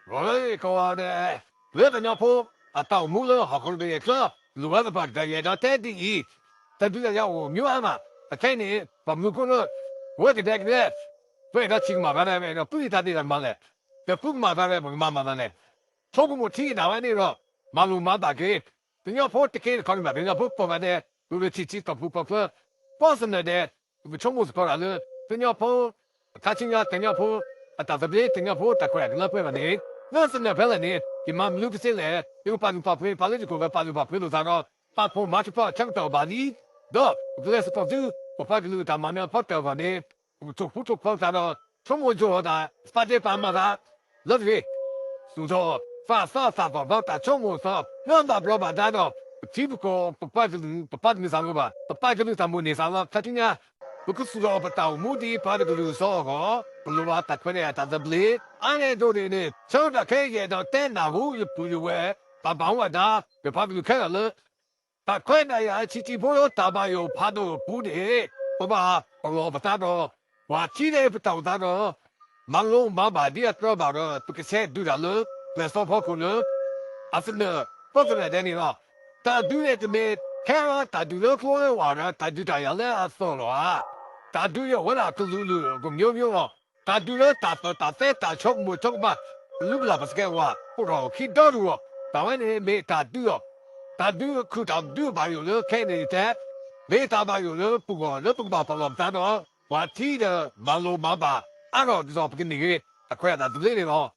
ဂီၤလၢကိးဂၤဒဲး, လၢကညီဖိအတၢ်အိၣ်မူလၢဟီၣ်ခိၣ်တဘ့ၣ်အချၢ, လိၣ်ဝဲသပှၢ်ကတၢၢ် ယအဲၣ်ဒိးတဲဒ်အံၤ, တၢ်ဒုးတၢ်ယၤအိၣ်မးအါမး, အခဲအံၤန့ၣ် ပှၤမနုၤအဃိလၢ ပဝဲကဒဲကဒဲ ပအဲၣ်ဒိးဆံးကမၣ်သးဒီး ပအဲၣ်ဒိးပျံၤတၢ်သ့တၢ်ကမၣ်လဲၣ်, ပပျံၤကမၣ်သးဒီး ပကမၤမၤသးလဲၣ်, ဆိကမိၣ်ထံကနၣ်ဝဲန့ၣ်ဒီး မၤလိမၤဘၣ်က့ၤ ကညီဖိတက့ၢ်တခီန့ၣ်ဘၣ် ကညီဖိကိးဂၤဒဲး ပကထံၣ်ဆံးတီၢ်ပူၤတီၢ်ဖျဲး, ပီၣ်သနၢၣ်ဒဲး ပကဆိကမိၣ်သကိးတၢ်လၢ ကညီဖိ အခါဆူညါ ကညီဖိ အတၢ်သဘျ့ ကညီဖိတၢ်ခွဲးတၢ်ယာ်လၢပှဲၤဘၣ်န့ၣ် လၢသနၢၣ်ဖဲလဲၣ်န့ၣ် ယမၤမနုၤကသ့လဲၣ်, ယကပာ်လုၢ်ပာ်ပှ့ၤ ပှၤလၢယခိၣ်ဝဲပာ်လုၢ်ပာ်ပှ့ၤလိာ်သးဒီး ပာ်ဖှိၣ်မၤစှၤဖီဆၢကတီၢ်ဘၣ်လံ, ဒီးပကလဲၤသကိးဆူ ပပှၤကလုာ်အတၢ်မၤနၢၤအဖီတၢၣ်အဂီၢ်န့ၣ် ပကထိၣ်ဃူထိၣ်ဖိးသးဒီး ဆိကမိၣ်ယိာ်အီၤတၢ် ပာ်ဒ့ၣ်ပာ်မၤသး လၢတဂ့ၤ သူၣ်ထီၣ်သးသီသးသီၣ်ဒီးတၢ်ဆိကမိၣ်အသီ လၢဘၣ်ဘျီးဘၣ်ဒါဒီး ပထံပကီၢ် ပပှၤကလုာ် ပပာ်တမုာ်သးလီၤဘၣ်, ပပှၤကလုာ်တၢ်မိၣ်န့ၢ်သးလီၤ ခါဆူညါ ပကသူၣ်ထီၣ်ပတၢ်အိၣ်မူဒ်ပှၤတကလုာ်အသိးအဂီၢ် ပလိၣ်ဘၣ်တၢ်ခွဲးတၢ်ယာ်တၢ်သဘျ့, အါန့ၢ်ဒိၣ်န့ၣ်န့ၣ် ဆၢကတီၢ်ခဲအံၤယအဲၣ်ဒိးတဲနၢ်ဟူယပုၢ်ယဝဲၢ် ပှၤဘၣ်မူဘၣ်ဒါ ပပှၤကလုာ်ခဲလၢာ်လၢ တၢ်ခွဲးတၢ်ယာ်ဆံးဆံးဖိလၢတၢ်ဘၣ်ယိၣ်ဖးဒိၣ်အပူၤန့ၣ် ပဘၣ်ပလီၢ်ပသးဒီး ပှၤထံၣ်န့ၢ်ပတၢ်အိၣ်သးဒီး မၤလိမၤဘၣ်ဒ်အကြၢးဘၣ်ဒီး ပကဆဲးဒုးတၢ်လၢ ကျဲးစၢးဖီခိၣ်လၢ အသနၢၣ် ပီၣ်သနၢၣ်ဒဲးန့ၣ်လီၤ. တၢ်ဒုးန့ၣ်တမ့ၢ်ထဲလၢတၢ်ဒုးလၢကျိလၢဝၢ်ဒီး တၢ်ဒုးတၢ်ယၤလၢအသီၣ်လီၤဧါ. တၢ်ဒုးအံၤအိၣ်ဝဲဒၣ်ကလုာ်လုာ်ကမျိုးမျိုးလီၤ. တၢ်ဒုးလၢတၢ်ပၢၢ်တၢ်သဲတၢ်ဆိကမိၣ်ဆိကမး လူကလၢ်ပှၤစကဲဝဲ အိၣ်ထီၣ်ခံဒီတဂီၢ်, တၢ်ဝဲန့ၣ်မ့ၢ်တၢ်ဒုးအီၤ, တၢ်ဒုးအခုၣ်တၢ်ဒုးဘၣ်ယိၣ်လၢခဲအံၤန့ၣ်တဲ မ့ၢ်တၢ်ဘၣ်ယိၣ်လၢပဂီၢ်လၢပကဘၣ်ပလီၢ်ပသးဒီး ပှၤထံဒီးမၤလိမၤဘၣ် အါထီၣ်ဒ်သိးပကန့ၢ်က့ၤ တၢ်ခွဲးတၢ်သဘျ့န့ၣ်လီၤ.